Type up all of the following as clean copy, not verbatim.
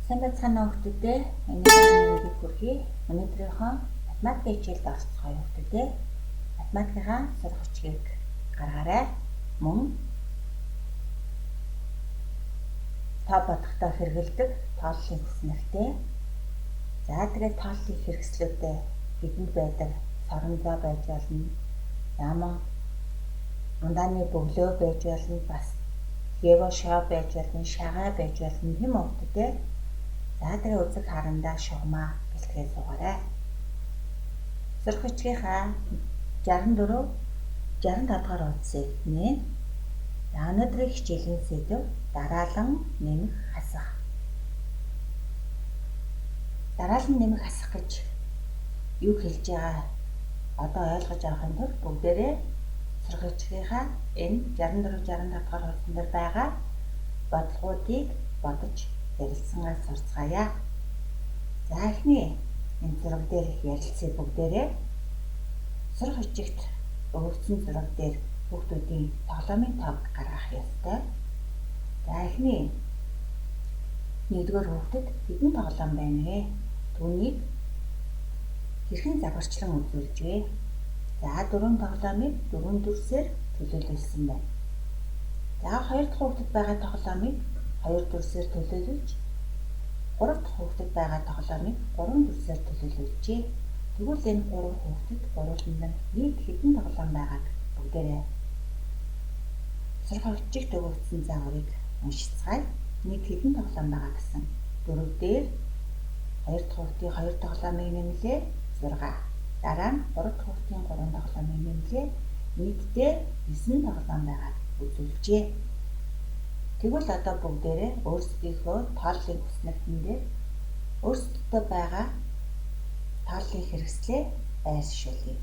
Сайн байцгаана уу хүүхдүүдээ. Өнөөдрийн мэндийг хүргэе. Өнөөдрийнхөө математикийн хичээлд оролцохгүй хүүхдүүдээ. Математикийнхаа сурах хүчгийг гаргаарай. Мөн тоо бодохдоо хэрэглэдэг тооллын хүснэгтэй. За тэгээд тооллын хэрэгслүүдээ бидэнд байдаг соронзоо байж болно. Яман ундааны бөглөө байж болно. Бас гево шоо байж болно, шагаа байж болно тийм үү хүүхдүүдээ. За тэгээ үзэг харандаа шугамаа бэлтгээ суугаарай. Сурах бичгийнхаа 64 65 дугаар хуудсыг нэ. За өнөөдрийн хичээлийн сэдэв дараалан нэмэх хасах. Дараалан нэмэх хасах гэж юу хэлж байгаа одоо ойлгож авахын тулд бүгдээрээ сурах бичгийнхаа энэ 64 65 дугаар хуудсан дээр байгаа бодлогоудыг бодож ярилцсангаа сурцгаая. За эхний энэ зураг дээр ярилцъя бүгдээрээ. Сурах бичигт өгөгдсөн зураг дээр хүүхдүүдийн тоглоомын тоог гаргах ёстой. За эхний нэгдүгээр хүүхдэд хэдэн тоглоом байна вэ? Түүнийг хэрхэн загварчлан үзүүлж вэ? За дөрвөн тоглоомыг дөрвөн дүрсээр төлөөлүүлсэн байна. За хоёр дахь хүүхдэд байгаа тоглоомыг хоёр дүрсээр төлөөлүүлж, гурав дахь хүүхдэд байгаа тоглоомыг гурван дүрсээр төлөөлүүлжээ. Тэгвэл энэ гурван хүүхдэд гурвууланд нь нийт хэдэн тоглоом байгааг бүгдээрээ сурах бичигт өгөгдсөн загварыг уншицгаая. Нийт хэдэн тоглоом байгаа гэсэн. Дөрөв дээр хоёр дахь хүүхдийн хоёр тоглоомыг нэмлээ 6. Дараа нь гурав дахь хүүхдийн гурван тоглоомыг нэмлээ. Нийтдээ 9 тоглоом байгааг үзүүлжээ. Тэгвэл одоо бүгдээрээ өөрсдийнхөө тооллын хүснэгтэн дээр өөрсдөдөө байгаа тооллын хэрэгслээ байршуулъя.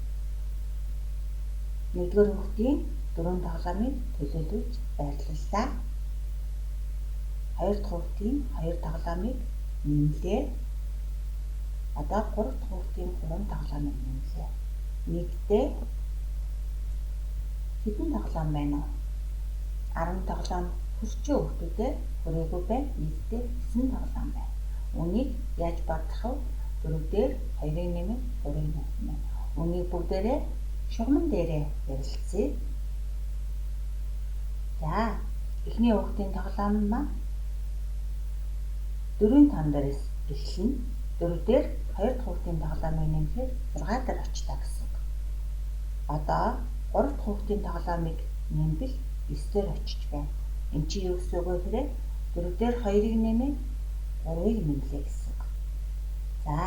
Нэгдүгээр хүүхдийн дөрвөн тоглоомыг төлөөлүүлж байрлууллаа. Хоёр дахь хүүхдийн хоёр тоглоомыг нэмлээ. Одоо гурав дахь хүүхдийн гурван тоглоомыг нэмлээ. Нийтдээ хэдэн тоглоом байна вэ? 10 тоглоом хөрчөө хүүхдүүдээ хүрээгүй байна. Нийтдээ 9 тоглоом байна. Үүнийг яаж бодох вэ? 4 дээр 2-ыг нэмэх, 3-ыг нэмэх. Үүнийг бүгдээрээ шугаман дээрээ ярилцъя. За, эхний хүүхдийн тоглоом маань 4-ийн тоон дээрээс эхэлнэ. 4 дээр 2 дахь хүүхдийн тоглоомыг нэмэхээр 6 дээр очлаа гэсэн үг. Одоо 3 дахь хүүхдийн тоглоомыг нэмбэл 9 дээр очиж байна. Энд чи юу гэсэн үг вэ гэхээр 4 дээр 2-ыг нэмээ 3-ыг нэмлээ гэсэн үг. За,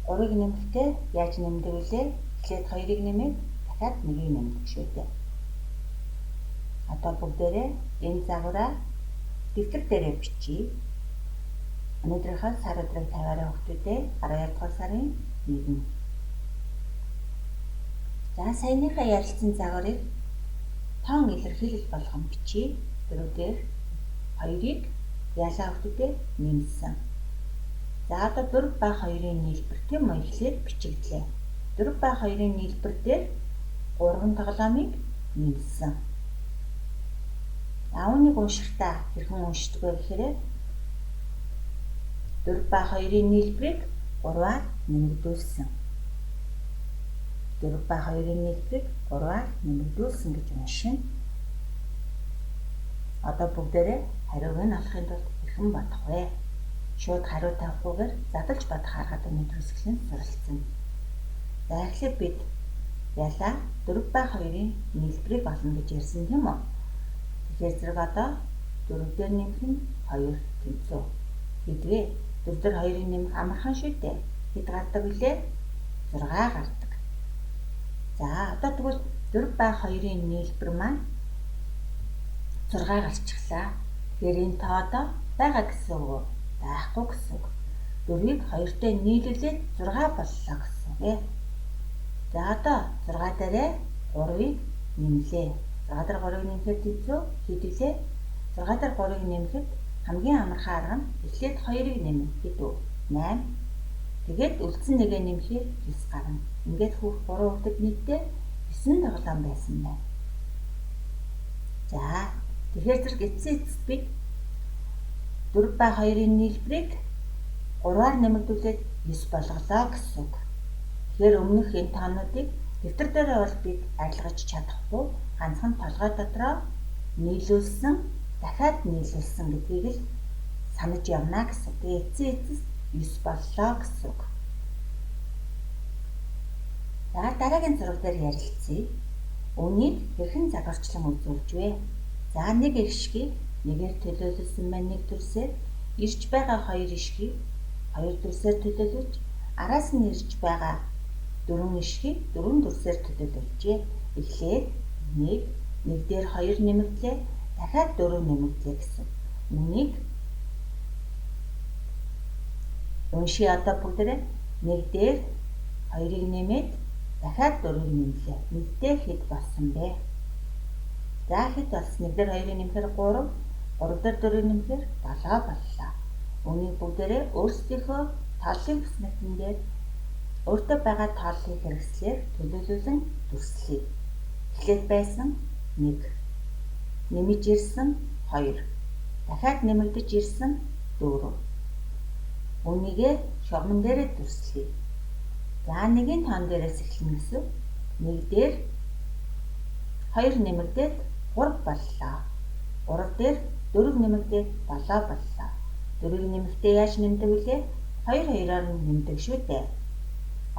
3-ыг нэмэхдээ яаж нэмдэг вүлээ? Эхлээд 2-ыг нэмээд дахиад 1-ийг нэмдэг шүү дээ. Одоо бүгдээрээ энэ загвараа дэвтэр дээрээ бичье. Өнөөдрийнхөө сар өдрийг тавиараа хүүхдүүдээ 12 дугаар сарын 1. За, саяныхаа ярилцсан загварыг тоон илэрхийлэл болгон бичье. 4 дээр 2-ыг ялаа хүүхдүүдээ нэмсэн. За одоо 4 ба 2-ын нийлбэр тийм үү эхлээд бичигдлээ. 4 ба 2-ын нийлбэр дээр 3 тоглоомыг нэмсэн. Үүнийг уншихдаа хэрхэн уншдаг вэ гэхээр 4 ба 2-ын нийлбэрийг 3-аар нэмэгдүүлсэн. 4 ба 2-ын нийлбэрийг 3-аар нэмэгдүүлсэн гэж уншина. Одоо бүгдээрээ хариуг нь олохын тулд хэрхэн бодох вэ? Шууд хариу тавихгүйгээр задалж бодох аргад өнөөдрөөс эхлэн суралцна. За эхлээд бид ялаа 4 ба 2-ын нийлбэрийг олно гэж ярьсан тийм үү? Тэгэхээр зэрэг одоо 4 дээр нэмэх нь 2 тэнцүү. Хэд вэ? 4 дээр 2-ыг нэмэх амархан шүү дээ. Хэд гардаг вүлээ? 6 гардаг. За одоо тэгвэл 4 ба 2-ын нийлбэр маань 6 гарчихлаа. Тэгэхээр энэ тоо одоо байгаа гэсэн үг үү? Байхгүй гэсэн үг. 4-ыг 2-тай нийлүүлээд 6 боллоо гэсэн үг ээ. За одоо 6 дээрээ 3-ыг нэмлээ. 6 дээр 3-ыг нэмэхэд тэнцүү хэд вүлээ? 6 дээр 3-ыг нэмэхэд хамгийн амархан арга нь эхлээд 2-ыг нэмнэ. Хэд вэ? 8. Тэгээд үлдсэн нэгээ нэмэхээр 9 гарна. Ингээд 3 хүүхдэд нийтдээ 9 тоглоом байсан байна. За тэгэхээр зэрэг эцсийн эцэст бид 4 ба 2-ын нийлбэрийг 3-аар нэмэгдүүлээд 9 болголоо гэсэн үг. Тэгэхээр өмнөх энэ тоонуудыг дэвтэр дээрээ бол бид арилгаж чадахгүй, ганцхан толгой дотроо нийлүүлсэн, дахиад нийлүүлсэн гэдгийг л санаж явна гэсэн. Тэгээ эцсийн эцэст 9 боллоо гэсэн үг. За дараагийн зураг дээр ярилцъя. Үүнийг хэрхэн загварчлан үзүүлж вэ? За нэг ишгийг нэгээр төлөөлсөн маань нэг дүрсээр, ирж байгаа хоёр ишгийг хоёр дүрсээр төлөөлөж, араас нь ирж байгаа дөрвөн ишгийг дөрвөн дүрсээр төлөөлжээ. Эхлээд 1, 1 дээр 2 нэмэгдлээ, дахиад 4 нэмэгдлээ гэсэн. Үүнийг уншия одоо бүгдээрээ 1 дээр 2-ыг нэмээд дахиад 4-ыг нэмлээ. Нийтдээ хэд болсон бэ? За хэд болсон? 1 дээр 2-ыг нэмэхээр 3, 3 дээр 4-ыг нэмэхээр 7 боллоо. Үүнийг бүгдээрээ өөрсдийнхөө тооллын хүснэгтэн дээр өөртөө байгаа тооллын хэрэгслээр төлөөлүүлэн дүрслэе. Эхлээд байсан 1, нэмэж ирсэн 2, дахиад нэмэгдэж ирсэн 4. Үүнийгээ шугаман дээрээ дүрслэе. За нэгийн тоон дээрээс эхэлнэ гэсэн. 1 дээр 2 нэмэгдээд 3 боллоо. 3 дээр 4 нэмэгдээд 7 боллоо. 4-ийг нэмэхдээ яаж нэмдэг вүлээ? 2 2-оор нь нэмдэг шүү дээ.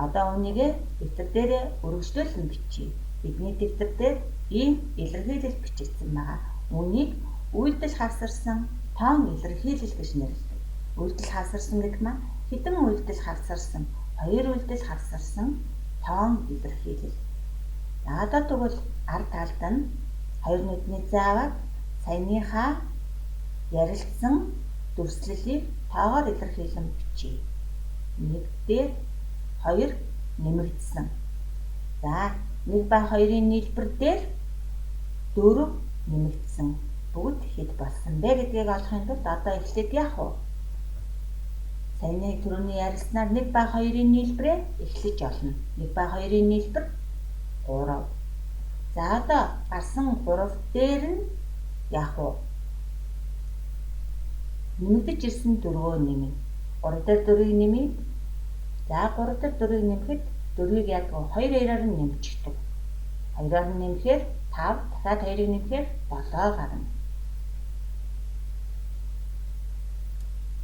Одоо үүнийгээ дэвтэр дээрээ өргөжлүүлэн бичье. Бидний дэвтэр дээр ийм илэрхийлэл бичигдсэн байгаа. Үүнийг үйлдэл хавсарсан тоон илэрхийлэл гэж нэрлэдэг. Үйлдэл хавсарсан гэдэг маань хэдэн үйлдэл хавсарсан? 2 үйлдэл хавсарсан тоон илэрхийлэл. За одоо тэгвэл ард талд нь хоёр нүдний зай аваад саяныхаа ярилцсан дүрслэлийг тоогоор илэрхийлэн бичье. 1 дээр 2 нэмэгдсэн. За 1 ба 2-ын нийлбэр дээр 4 нэмэгдсэн. Бүгд хэд болсон бэ гэдгийг олохын тулд одоо эхлээд яах вэ? Саяны түрүүний ярилцсанаар 1 ба 2-ын нийлбэрээ эхлэж олно. 1 ба 2-ын нийлбэр 3. За одоо гарсан 3 дээр нь яах вэ? Нэмэгдэж ирсэн 4-өө нэмнэ. 3 дээр 4-ыг нэмье. За 3 дээр 4-ыг нэмэхэд 4-ыг яг 2 2-аар нь нэмчихдэг. 2-аар нь нэмэхээр 5, дахиад 2-ыг нэмэхээр 7 гарна.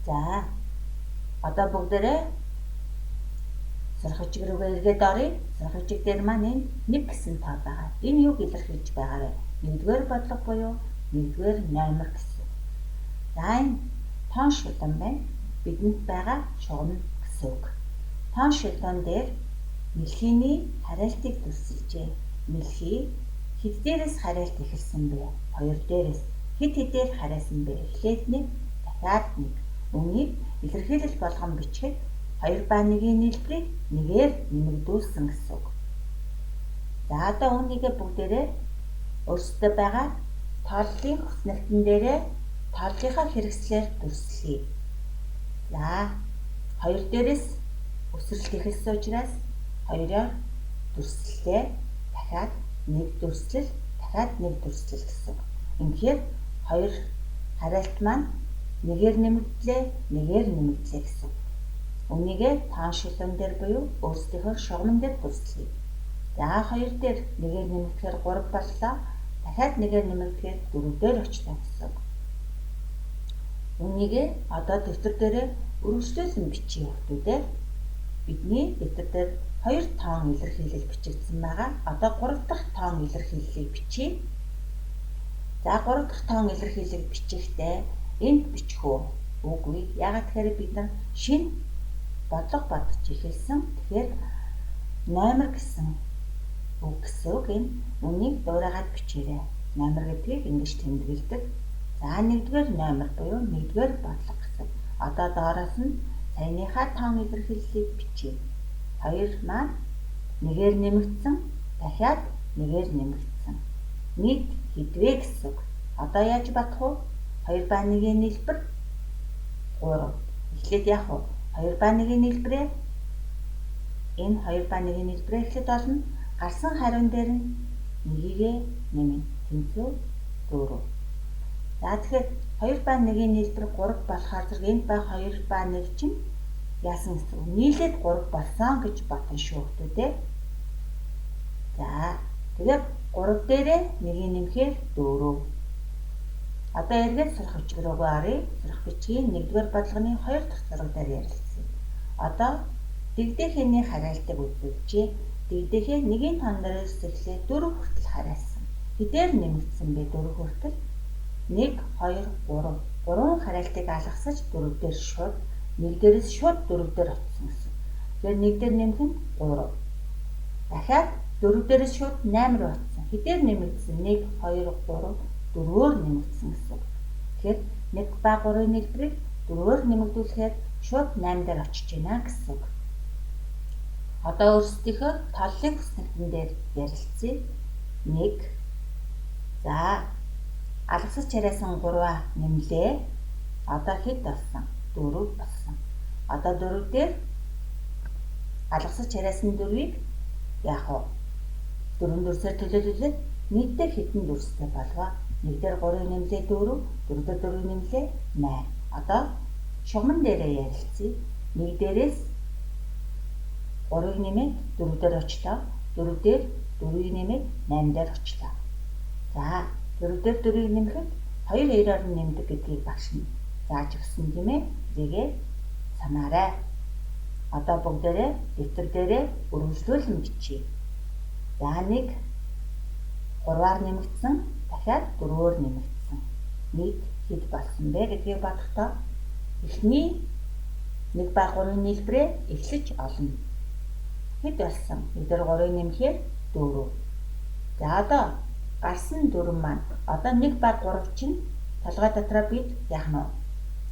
За одоо бүгдээрээ сурах бичиг рүүгээ эргээд оръё. Сурах бичиг дээр маань энэ 1 гэсэн тоо байгаа. Энэ юуг илэрхийлж байгаа вэ? 1-р бодлого буюу 1-р номер гэсэн. За энэ тоон шулуун байна. Бидэнд байгаа шугам гэсэн үг. Тоон шулуун дээр мэлхийний хариалтыг дүрсэлжээ. Мэлхий хэд дээрээс хариалт эхэлсэн бэ? 2 дээрээс. Хэд хэдээр хариасан бэ? Эхлээд 1, дахиад 1. Үүнийг илэрхийлэл болгон бичихэд 2 ба 1-ийн нийлбэрийг 1-ээр нэмэгдүүлсэн гэсэн үг. За одоо үүнийгээ бүгдээрээ өөрсдөө байгаа тооллын хүснэгтэн дээрээ тооллынхаа хэрэгслээр дүрслэе. За 2 дээрээс өсрэлт эхэлсэн учраас 2-оор дүрслэлээ. Дахиад 1 дүрслэл, дахиад 1 дүрслэл гэсэн. Үнэхээр 2 хариалт маань 1-ээр нэмэгдлээ, 1-ээр нэмэгдлээ гэсэн. Үүнийгээ тоон шилэн дээр буюу өөрсдийнхөө шугамн дээр дүрслэе. За 2 дээр 1-ээр нэмэгдэхээр 3 боллоо. Дахиад 1-ээр нэмэгдэхээр 4 дээр очлоо гэсэн. Үүнийгээ одоо дэвтэр дээрээ өргөжлүүлэн бичье хүмүүдээ. Бидний дэвтэр дээр 2 тоон илэрхийлэл бичигдсэн байгаа. Одоо 3 дахь тоон илэрхийллийг бичье. За 3 дахь тоон илэрхийллийг бичихтэй энд бичих үү? Үгүй. Яагаад тэгэхээр бид нар шинэ бодлого бодож эхэлсэн. Тэгэхээр номер гэсэн үг гэсэн үг энэ. Үүнийг дуурайгаад бичээрэй. Номер гэдгийг ингэж тэмдэглэдэг. За 1-р номер буюу 1-р бодлого гэсэн. Одоо доороос нь саяныхаа тоон илэрхийллийг бичье. 2 маань 1-ээр нэмэгдсэн, дахиад 1-ээр нэмэгдсэн. Нийт хэдвэ гэсэн үг. Одоо яаж бодох вэ? 2 ба 1-ийн нийлбэр 3. Эхлээд яах вэ? 2 ба 1-ийн нийлбэрээ энэ 2 ба 1-ийн нийлбэрээ эхлээд олно. Гарсан хариун дээр нь 1-ийг нэмнэ. Тэнцүү 4. За тэгэхээр 2 ба 1-ийн нийлбэр 3 болохоор зэрэг энд ба 2 ба 1 чинь Яасан гэсэн үг? Нийлээд 3 болсон гэж бодно шүү хүмүүдээ. За тэгээд 3 дээрээ 1-ийг нэмэхээр 4. Одоо эргээд сурах бичиг рүүгээ оръё. Сурах бичгийн 1-р бодлогын 2 дахь зураг дээр ярилцъя. Одоо дэгдэхээний хариалтыг үзүүлжээ. Дэгдэхээ 1-ийн тон дээрээс эхлээд 4 хүртэл хариалсан. Хэдээр нэмэгдсэн бэ 4 хүртэл? 1 2 3. 3 хариалтыг алгасаж 4 дээр шууд 1 дээрээс шууд 4 дээр очсон гэсэн. Тэгэхээр 1 дээр нэмэх нь 3. Дахиад 4 дээрээс шууд 8 руу очсон. Хэдээр нэмэгдсэн? 1 2 3 4-өөр нэмэгдсэн гэсэн. Тэгэхээр 1 ба 3-ын нийлбэрийг 4-өөр нэмэгдүүлэхээр шууд 8 дээр очиж байна гэсэн үг. Одоо өөрсдийнхөө толлын хүснэгтэн дээр ярилцъя. 1. За алгасаж яриасан 3-аа нэмлээ. Одоо хэд болсон? 4 болсон. Одоо 4 дээр алгасаж яриасан 4-ийг яах вэ? 4 дүрсээр төлөөлүүлээд нийтдээ хэдэн дүрстэй болов? 1 дээр 3-ыг нэмлээ 4, 4 дээр 4-ыг нэмлээ 8. Одоо шугамн дээрээ ярилцъя. 1 дээрээс 3-ыг нэмээд 4 дээр очлоо. 4 дээр 4-ыг нэмээд 8 дээр очлоо. За 4 дээр 4-ыг нэмэхэд 2 2-оор нь нэмдэг гэдгийг багш нь зааж өгсөн тийм ээ. Тэрийгээ санаарай. Одоо бүгдээрээ дэвтэр дээрээ өргөжлүүлэн бичье. За 1 3-аар нэмэгдсэн, дахиад 4-өөр нэмэгдсэн. Нийт хэд болсон бэ гэдгийг бодохдоо эхний 1 ба 3-ын нийлбэрээ эхлэж олно. Хэд болсон? 1 дээр 3-ыг нэмэхээр 4. За одоо гарсан 4 маань одоо 1 ба 3 чинь толгой дотроо бид яах нь вэ?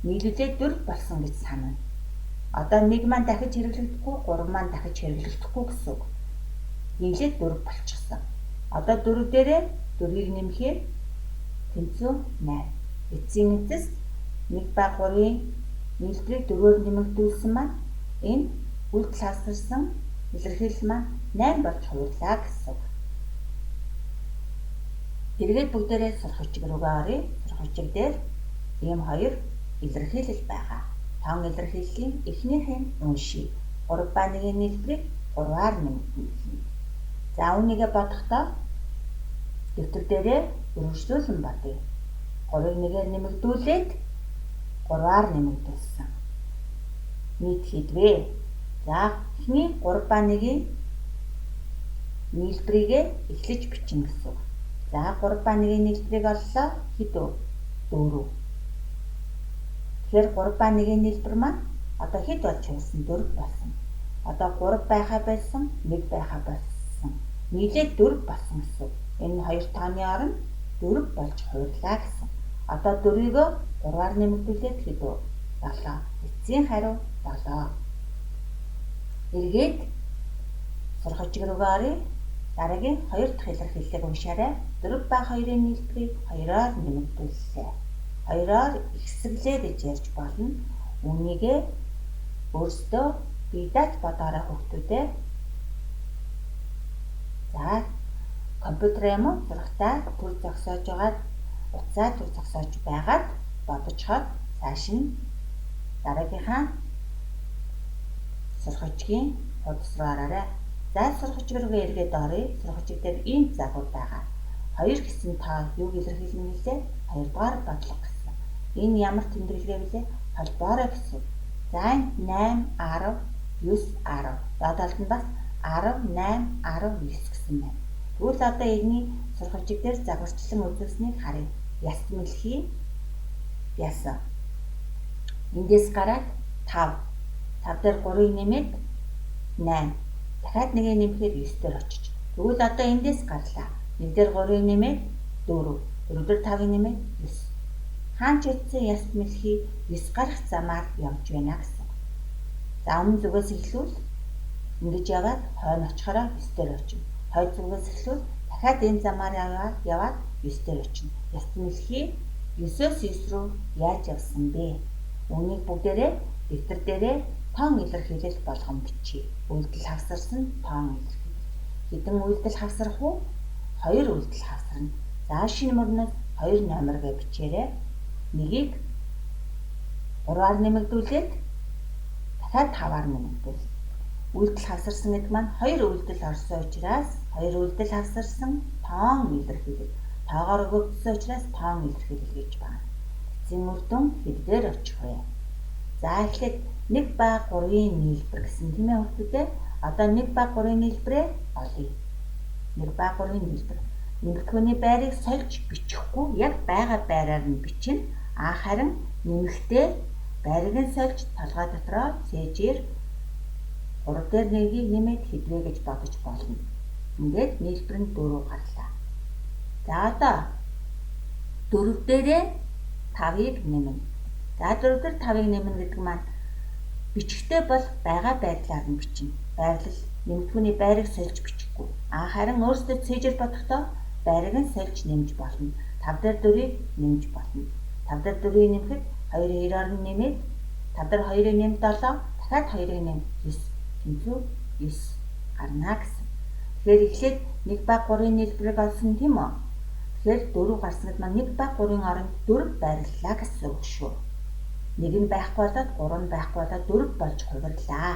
Нийлүүлээд 4 болсон гэж санана. Одоо 1 маань дахиж хэрэглэгдэхгүй, 3 маань дахиж хэрэглэгдэхгүй гэсэн үг. Нийлээд 4 болчихсон. Одоо 4 дээрээ 4-ийг нэмэхээр тэнцүү 8. Эцсийн эцэст 1 ба 3-ын нийлбэрийг 4-өөр нэмэгдүүлсэн маань энэ үйлдэл хасарсан илэрхийлэл маань 8 болж хувирлаа гэсэн үг. Эргээд бүгдээрээ сурах бичиг рүүгээ оръё. Сурах бичиг дээр ийм хоёр илэрхийлэл байгаа. Тоон илэрхийллийн эхнийх нь уншия. 3 ба 1-ийн нийлбэрийг 3-аар нэмэгдэнэ. За үүнийгээ бодохдоо дэвтэр дээрээ өргөжлүүлэн бодъё. 3-ыг 1-ээр нэмэгдүүлээд 3-аар нэмэгдүүлсэн. Нийт хэд вэ? За эхний 3 ба 1-ийн нийлбэрийгээ эхлэж бичнэ гэсэн үг. За 3 ба 1-ийн нийлбэрийг оллоо. Хэд вэ? 4. Тэгэхээр 3 ба 1-ийн нийлбэр маань одоо хэд болж хувирсан? 4 болсон. Одоо 3 байхаа болсон, 1 байхаа болсон. Нийлээд 4 болсон гэсэн. Энэ хоёр тооны оронд 4 болж хувирлаа гэсэн. Одоо 4-ийг 3-аар нэмэгдүүлээд хэд вэ? 7. Эцсийн хариу 7. Эргээд сурах бичиг рүүгээ оръё. Дараагийн хоёр дахь илэрхийллийг уншаарай. 4 ба 2-ын нийлбэрийг 2-оор нэмэгдүүллээ. 2-оор ихсгэлээ гэж ярьж болно. Үүнийгээ өөрсдөө бие дааж бодоорой хүүхдүүдээ. За компьютер юм уу зурагтаа төр зогсоож байгаа утсаа төр зогсоож байгаад бодож хаад цааш нь дараагийнхаа сурах бичгийн хуудас руу ороорой. За сурах бичиг рүүгээ эргээд оръё. Сурах бичиг дээр ийм загвар байгаа. 2 гэсэн тоо юуг илэрхийлнэ гэлээ? 2 дугаар бодлого гэсэн. Энэ ямар тэмдэглэгээ вүлээ? Холбоорой гэсэн. За энд 8 10 9 10. Доод талд нь бас 10 8 10 9 гэсэн байна. Тэгвэл одоо энэний сурах бичиг дээр загварчлан үзүүлсэнийг харъя. Яс мэлхий яасан. Эндээс гараад 5. 5 дээр 3-ыг нэмээд 8. Дахиад 1-ийг нэмэхээр 9 дээр очиж. Тэгвэл одоо эндээс гарлаа. 1 дээр 3-ыг нэмээд 4. 4 дээр 5-ыг нэмээд 9. Хаан ч утсан яс мэлхий 9 гарах замаар явж байна гэсэн. За өмнө зүгээс эхлүүл ингэж яваад хойно очихороо 9 дээр очино. Хойд зүгээс эхлүүл дахиад энэ замаар яваад 9 дээр очино. Яс мэлхий 9-өөс 9 рүү яаж явсан бэ? Үүнийг бүгдээрээ дэвтэр дээрээ тоон илэрхийлэл болгон бичье. Үйлдэл хавсарсан тоон илэрхийлэл. Хэдэн үйлдэл хавсарах уу? 2 үйлдэл хавсарна. За шинэ мөрнөөс 2 номер гэж бичээрэй. Нэгийг 3-аар нэмэгдүүлээд Дахиад 5-аар нэмэгдвэл үйлдэл хавсарсан гэдэг маань 2 үйлдэл орсон учраас 2 үйлдэл хавсарсан тоон илэрхийлэл. Тоогоор өгөгдсөн учраас тоон илэрхийлэл гэж байна. Эцсийн үр дүн хэд дээр очих вэ? За эхлээд 1 ба 3-ын нийлбэр гэсэн тийм ээ хүүхдүүдээ. Одоо 1 ба 3-ын нийлбэрээ олъё. 1 ба 3-ын нийлбэр. Нэмэгдэхүүний байрыг сольж бичихгүй яг байгаа байраар нь бичнэ. А харин нэмэгтээ байрыг нь сольж толгой дотроо цээжээр 3 дээр 1-ийг нэмээд хэдвэ гэж бодож болно. Ингээд нийлбэр нь 4 гарлаа. За одоо 4 дээрээ 5-ыг нэмнэ. За 4 дээр 5-ыг нэмнэ гэдэг маань бичгтээ бол байгаа байдлаар нь бичнэ. Байрлал нэмэгдэхүүний байрыг сольж бичихгүй. А харин өөрсдөө цээжээр бодохдоо байрыг нь сольж нэмж болно. 5 дээр 4-ыг нэмж болно. 5 дээр 4-ыг нэмэхэд 2 2-оор нь нэмээд 5 дээр 2-ыг нэмд 7, дахиад 2-ыг нэм 9, тэнцүү 9 гарна гэсэн. Тэгэхээр эхлээд 1 ба 3-ын нийлбэрийг олсон тийм үү? Тэгэхээр 4 гарсан гэд маань 1 ба 3-ын оронд 4 байрлалаа гэсэн үг шүү. 1 нь байхгүй болоод 3 нь байхгүй болоод 4 болж хувирлаа.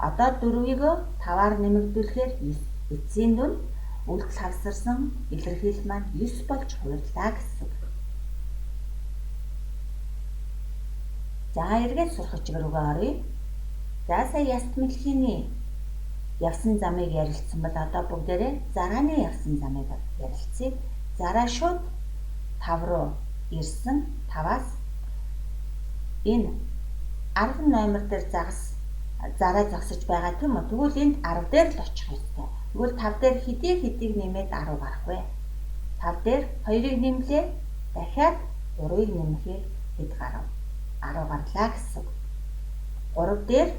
Одоо 4-ийг 5-аар нэмэгдүүлэхээр 9. Эцсийн дүнд үйлдэл хавсарсан илэрхийлэл маань 9 болж хувирлаа гэсэн үг. За эргээд сурах чиг рүүгээ оръё. За сая яст мэлхийний явсан замыг ярилцсан бол одоо бүгдээрээ зарааны явсан замыг ярилцъя. Зараа шууд 5 руу ирсэн. 5-аас энэ 10 номер дээр зараа зогсож байгаа тийм үү? Тэгвэл энд 10 дээр л очих ёстой. Тэгвэл 5 дээр хэдийг нэмээд 10 гарах вэ? 5 дээр 2-ыг нэмлээ. Дахиад 3-ыг нэмэхээр хэд гарав? 10 гарлаа гэсэн. 3 дээр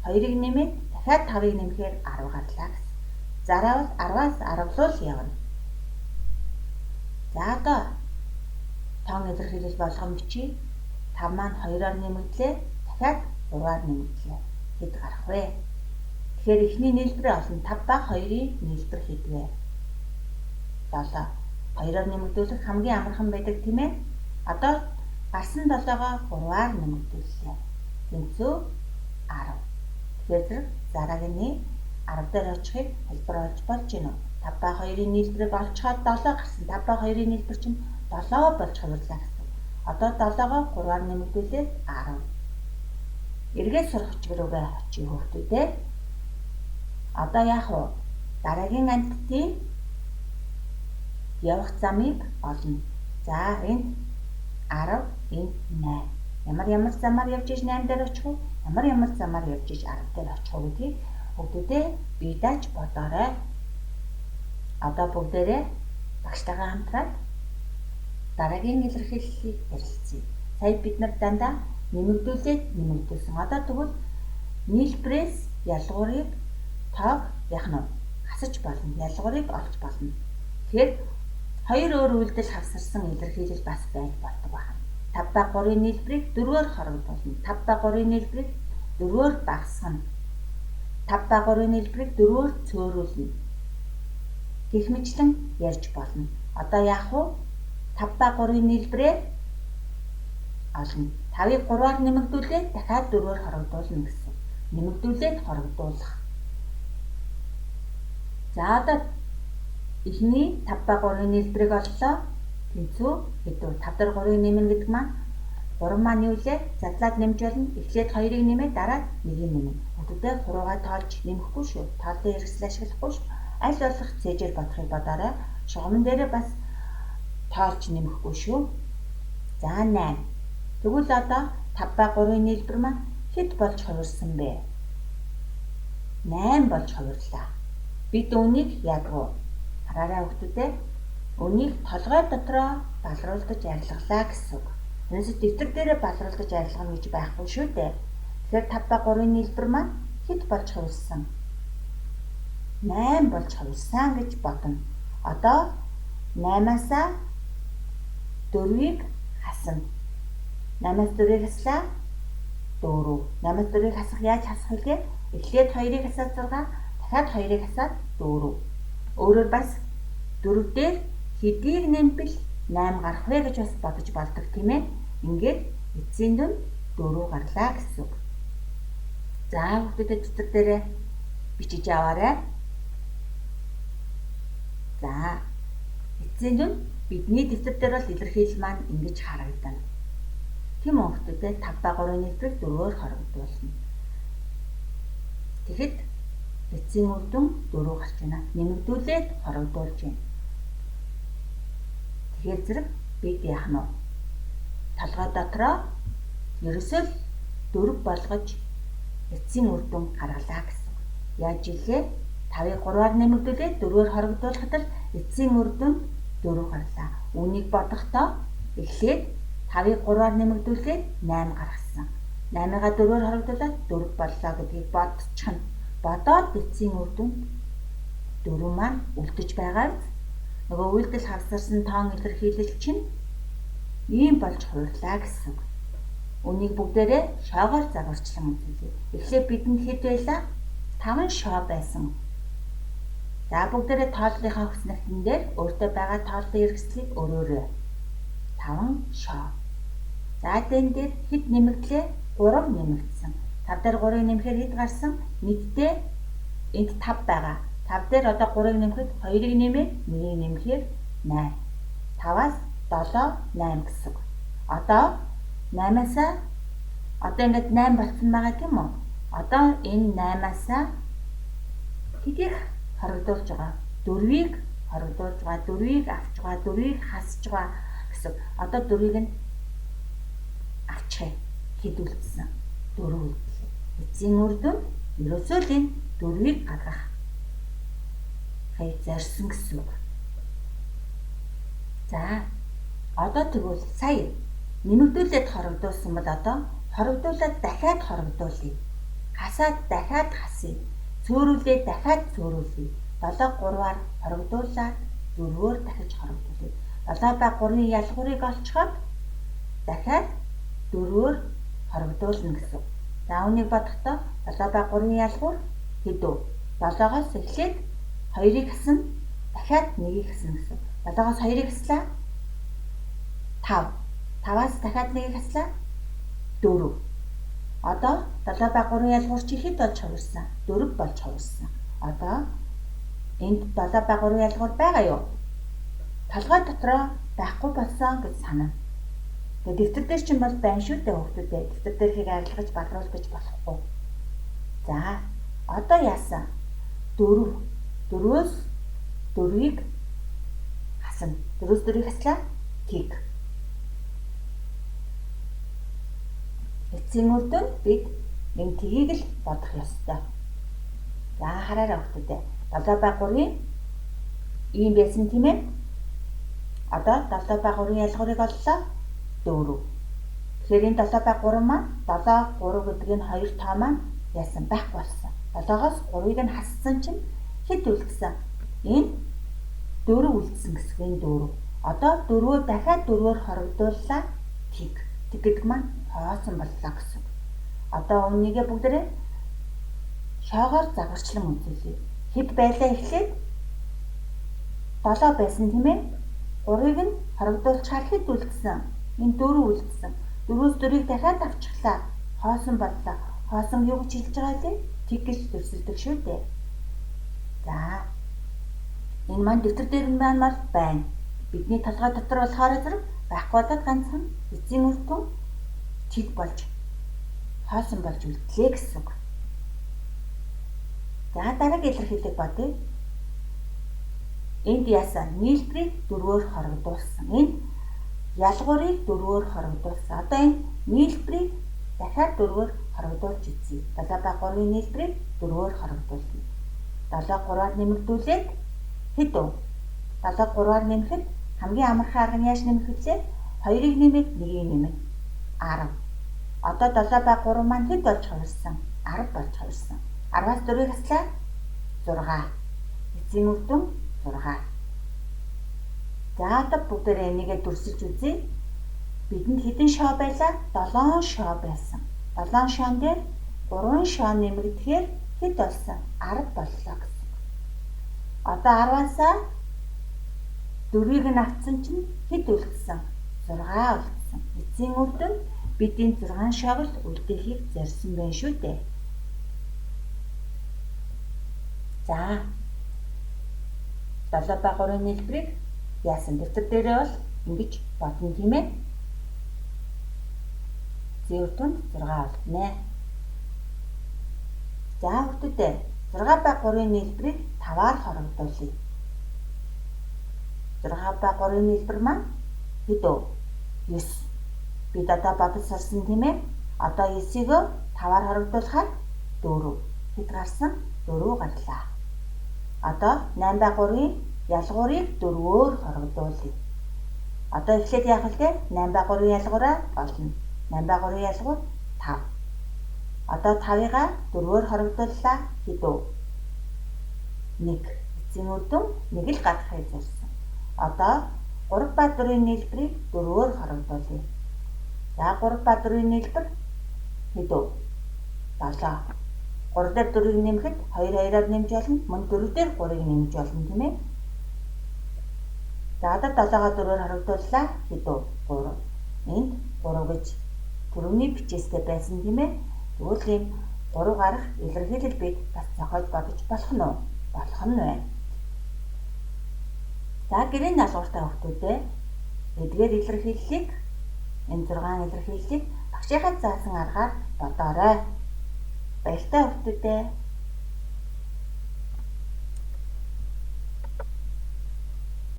2-ыг нэмээд дахиад 5-ыг нэмэхээр 10 гарлаа гэсэн. Зараа бол 10-аас 10 руу л явна. За одоо тоон илэрхийлэл болгон бичье. 5 маань 2-оор нэмэгдлээ. Дахиад 3-аар нэмэгдлээ. Хэд гарах вэ? Тэгэхээр эхний нийлбэрээ олно. 5 ба 2-ын нийлбэр хэд вэ? 7. 2-оор нэмэгдүүлэх хамгийн амархан байдаг тийм ээ. Одоо гарсан 7-оогоо 3-аар нэмэгдүүллээ. Тэнцүү 10. Тэгэхээр зэрэг зараагийн 10 дээр очихыг хэлбэр олж болж байна уу? 5 ба 2-ын нийлбэрийг олцоход 7 гарсан. 5 ба 2-ын нийлбэр чинь 7 болж хувирлаа гэсэн. Одоо 7-оогоо 3-аар нэмэгдүүлээд 10. Эргээд сурах чиг рүүгээ очие хүүхдүүдээ. Одоо яах вэ? Дараагийн амьтдын явах замыг олно. За энд 10, энд 8. Ямар замаар явж иж 8 дээр очих вэ? Ямар замаар явж иж 10 дээр очих вэ гэдгийг хүүхдүүдээ бие дааж бодоорой. Одоо бүгдээрээ багштайгаа хамтраад дараагийн илэрхийллийг ярилцъя. Сая бид нар дандаа нэмэгдүүлээд нэмэгдүүлсэн. Одоо тэгвэл нийлбэрээс ялгуурыг тоог яах нь хасаж болно. Ялгуурыг олж болно. Тэгэхээр хоёр өөр үйлдэл хавсарсан илэрхийлэл бас байж болдог байна. 5 ба 3-ын нийлбэрийг 4-өөр хорогдуулна. 5 ба 3-ын нийлбэрийг 4-өөр багасгана. 5 ба 3-ын нийлбэрийг 4-өөр цөөрүүлнэ. Гэх мэтлэн ярьж болно. Одоо яах вэ? 5 ба 3-ын нийлбэрээ олно. 5-ыг 3-аар нэмэгдүүлээд дахиад 4-өөр хорогдуулна гэсэн. Нэмэгдүүлээд хорогдуулах. За одоо эхний 5 ба 3-ын нийлбэрийг оллоо. Тэнцүү хэдв? 5 дээр 3-ыг нэмнэ гэдэг маань 3 маань юу лээ? Задлаад нэмж болно. Эхлээд 2-ыг нэмээд дараа 1-ийг нэмнэ. Хүүхдүүдээ 3-гаа тоолж нэмэхгүй шүү. Тооллын хэрэгсэл ашиглахгүй шүү. Аль болох цээжээр бодохыг бодоорой. Шугамн дээрээ бас тоолж нэмэхгүй шүү. За 8. Тэгвэл одоо 5 ба 3-ын нийлбэр маань хэд болж хувирсан бэ? 8 болж хувирлаа. Бид үүнийг ядгуу. Хараарай хүүхдүүдээ. Үүнийг толгой дотроо балруулдаж арилгалаа гэсэн үг. Тэрнээс дэвтэр дээрээ балруулдаж арилгана гэж байхгүй шүү дээ. Тэгэхээр 5 ба 3-ын нийлбэр маань хэд болж хувирсан? 8 болж хувирсан гэж бодно. Одоо 8-аас 4-ийг хасна. 8-аас 4-ийг хаслаа 4. 8-аас 4-ийг хасах яаж хасах вэ? Эхлээд 2-ыг хасаад 6, дахиад 2-ыг хасаад 4. Өөрөөр бас 4 дээр хэдийг нэмбэл 8 гарах вэ гэж бас бодож болдог тийм ээ. Ингээд эцсийн дүнд 4 гарлаа гэсэн үг. За хүүхдүүдэд дэвтэр дээрээ бичиж аваарай. За эцсийн дүнд бидний дэвтэр дээр бол илэрхийлэл маань ингэж харагдана. Тийм үү хүүхдүүдээ 5 ба 3-ын нийлбэрийг 4-өөр хорогдуулна. Тэгэхэд эцсийн үр дүн 4 гарч байна. Нэмэгдүүлээд хорогдуулж байна. Тэгэхээр зэрэг бид яах нь вэ? Толгой дотроо ерөөсөө л 4 болгож эцсийн үр дүн гаргалаа гэсэн. Яаж илээ? 5-ыг 3-аар нэмэгдүүлээд 4-өөр хорогдуулахад л эцсийн үр дүн 4 гарлаа. Үүнийг бодохдоо эхлээд 5-ыг 3-аар нэмэгдүүлээд 8 гаргасан. 8-ыг 4-өөр хорогдуулаад 4 боллоо гэдгийг бодчихно. Бодоод эцсийн үр дүн 4 маань үлдэж байгаа биз? Нөгөө үйлдэл хавсарсан тоон илэрхийлэл чинь ийм болж хуурлаа гэсэн. Үүнийг бүгдээрээ шоогоор загварчлан үзүүлье. Эхлээд бидэнд хэд байлаа? 5 шоо байсан. За бүгдээрээ тооллынхаа хүснэгтэн дээр өөртөө байгаа тооллын хэрэгслийг өрөөрэй. 5 шоо. За дэн дээр хэд нэмэгдлээ? 3 нэмэгдсэн. 5 дээр 3-ыг нэмэхээр хэд гарсан? Нийтдээ энд 5 байгаа. 5 дээр одоо 3-ыг нэмэхэд 2-ыг нэмээд 1-ийг нэмэхээр 8. 5-аас 7 8 гэсэн. Одоо 8-аас одоо ингээд 8 болцсон байгаа тийм үү? Одоо энэ 8-аас хэдийг хорогдуулж байгаа? 4-ийг хорогдуулж байгаа, 4-ийг авч байгаа, 4-ийг хасж байгаа гэсэн. Одоо 4-ийг нь авчихъя. Хэд үлдсэн? 4 үлдлээ. Эцсийн үр дүн ерөөсөө л энэ 4-ийг гаргах хай зорьсон гэсэн үг. За одоо тэгвэл сая нэмэгдүүлээд хорогдуулсан бол одоо хорогдуулаад дахиад хорогдуулъя. Хасаад дахиад хасъя. Цөөрүүлээд дахиад цөөрүүлье. 7 3-аар хорогдуулаад 4-өөр дахиж хорогдуулъя. 7 ба 3-ын ялгуурыг олцоход дахиад 4-өөр хорогдуулна гэсэн. За үүнийг бодохдоо 7 ба 3-ын ялгуур хэд вэ? 7-оос эхлээд 2-ыг хасна, дахиад 1-ийг хасна гэсэн. 7-оос 2-ыг хаслаа 5. 5-аас дахиад 1-ийг хаслаа 4. Одоо 7 ба 3-ын ялгуур чи хэд болж хувирсан? 4 болж хувирсан. Одоо энд 7 ба 3-ын ялгуур байгаа юу? Толгой дотроо байхгүй болсон гэж санана. Тэгээ дэвтэр дээр чинь бол байна шүү дээ хүүхдүүдээ. Дэвтэр дээрхийг арилгаж балруулж болохгүй. За одоо яасан? 4. 4-өөс 4-ийг хасна. 4-өөс 4-ийг хаслаа. Тэг. Эцсийн үр дүнд бид энэ тгийг л бодох ёстой. За хараарай хүүхдүүдээ. 7 ба 3-ын ийм байсан тийм ээ. Одоо 7 ба 3-ын ялгуурыг оллоо. 4. Тэгэхээр энэ 7 ба 3 маань 7 3 гэдэг энэ хоёр тоо маань яасан байхгүй болсон. 7-оос 3-ыг нь хассан чинь хэд үлдсэн? Энэ 4 үлдсэн гэсэн энэ 4. Одоо 4-өө дахиад 4-өөр хорогдууллаа. Тэг. Тэг гэдэг маань хоосон боллоо гэсэн. Одоо үүнийгээ бүгдээрээ шоогоор загварчлан үзүүлье. Хэд байлаа эхлээд 7 байсан тийм ээ. 3-ыг нь хорогдуулчихаар хэд үлдсэн? Энэ 4 үлдсэн. 4-өөс 4-ийг дахиад авчихлаа. Хоосон боллоо. Хоосон юу гэж хэлж байгаа вэ? Тэг гэж дүрсэлдэг шүү дээ. За энэ маань дэвтэр дээр нь маань бол байна. Бидний толгой дотор болохоор зэрэг байхгүй болоод ганцхан эцсийн үр дүн тэг болж хоосон болж үлдлээ гэсэн үг. За дараагийн илэрхийллийг бодъё. Энд яасан? Нийлбэрийг 4-өөр хорогдуулсан. Энд ялгуурыг 4-өөр хорогдуулсан. Одоо энэ нийлбэрийг дахиад 4-өөр хорогдуулж үзье. 7 ба 3-ын нийлбэрийг 4-өөр хорогдуулна. 7 3-аар нэмэгдүүлээд хэд вэ? 7 3-аар нэмэхэд хамгийн амархан арга нь яаж нэмэх вүлээ? 2-ыг нэмээд 1-ийг нэмнэ. 10. Одоо 7 ба 3 маань хэд болж хувирсан? 10 болж хувирсан. 10-аас 4-ыг хаслаа 6. Эцсийн үр дүн 6. За одоо бүгдээрээ энийгээ дүрсэлж үзье. Бидэнд хэдэн шоо байлаа? 7 шоо байсан. 7 шоон дээр 3 шоо нэмэгдэхээр хэд болсон? 10 боллоо гэсэн. Одоо 10-аас 4-ийг нь авсан чинь хэд үлдсэн? 6 үлдсэн. Эцсийн үр дүнд бид энэ 6 шоог л үлдээхийг зорьсон байх шүү дээ. За 7 ба 3-ын нийлбэрийг яасан дэвтэр дээрээ бол ингэж бодно, тийм ээ. Эцсийн үр дүнд 6 олдно. За хүүхдүүдээ 6 ба 3-ын нийлбэрийг 5-аар хорогдуулъя. 6 ба 3-ын нийлбэр маань хэд вэ? 9. Бид одоо бодож сурсан, тийм ээ. Одоо 9-ийг 5-аар хорогдуулахаар 4. Хэд гарсан? 4 гарлаа. Одоо 8 ба 3-ын ялгуурыг 4-өөр хорогдуулъя. Одоо эхлээд яах вэ? 8 ба 3-ын ялгуураа олно. 8 ба 3-ын ялгуур 5. Одоо 5-ыг 4-өөр хорогдууллаа. Хэд вэ? 1. Эцсийн үр дүн 1 л гаргахыг зорьсон. Одоо 3 ба 4-ын нийлбэрийг 4-өөр хорогдуулъя. За 3 ба 4-ын нийлбэр хэд вэ? 7. 3 дээр 4-ыг нэмэхэд 2 2-оор нэмж болно. Мөн 4 дээр 3-ыг нэмж болно, тийм ээ. За одоо 7-оо 4-өөр хорогдууллаа. Хэд вэ? 3. Энд 3 гэж түрүүний бичээстэй байсан, тийм ээ. Тэгвэл ийм 3 гарах илэрхийлэл бид бас зохиож бодож болох нь уу? Болох нь байна. За гэрийн даалгавартай хүүхдүүдээ эдгээр илэрхийллийг, энэ 6 илэрхийллийг багшийнхаа заасан аргаар бодоорой. Баяртай хүүхдүүдээ.